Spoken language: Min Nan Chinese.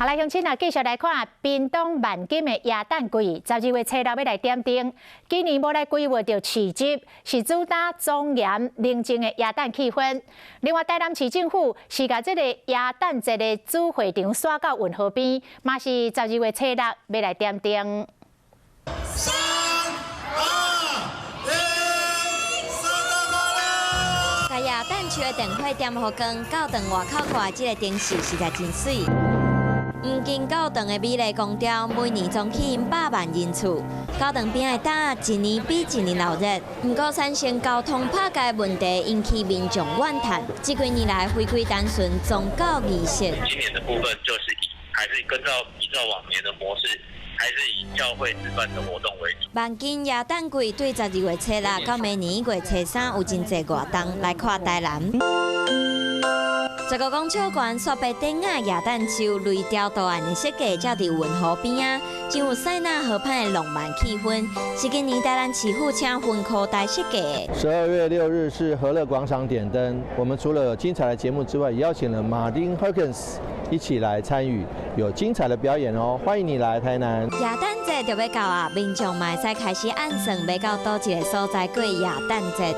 好來，鄉親啊，繼續來看屏東萬金的耶誕季，12月初六欲來點燈。今年無來規劃著市集，是主打莊嚴寧靜的耶誕氣氛。另外，台南市政府是共這個耶誕節的主會場徙到運河邊，嘛是12月初六欲來點燈。三、二、一，聖誕快樂！共耶誕樹的電火點予光，教堂外口掛這个燈飾實在真媠。黃金教堂的美麗宮雕，每年總吸引百萬人次。教堂邊的搭一年比一年鬧熱，毋過產生交通拍街問題，引起民眾怨嘆。這幾年來回歸單純宗教儀式。今年的部分就是以還是跟照依照往年的模式，還是以教會舉辦的活動為主。萬金耶誕季對12月初六到明年1月初三有真濟活動來看台南。15公尺懸雪白頂仔耶誕樹雷雕圖案的設計，才佇運河邊仔，真有塞納河畔的浪漫氣氛。是今年台南市府請雲科大設計的。12月6日是和樂廣場點燈，我們除了有精彩的節目之外，邀請了馬丁 Herkins 一起來參與，有精彩的表演哦，歡迎你來台南。耶誕節就欲到啊，民眾嘛會使開始按算欲到佗一个所在過耶誕節。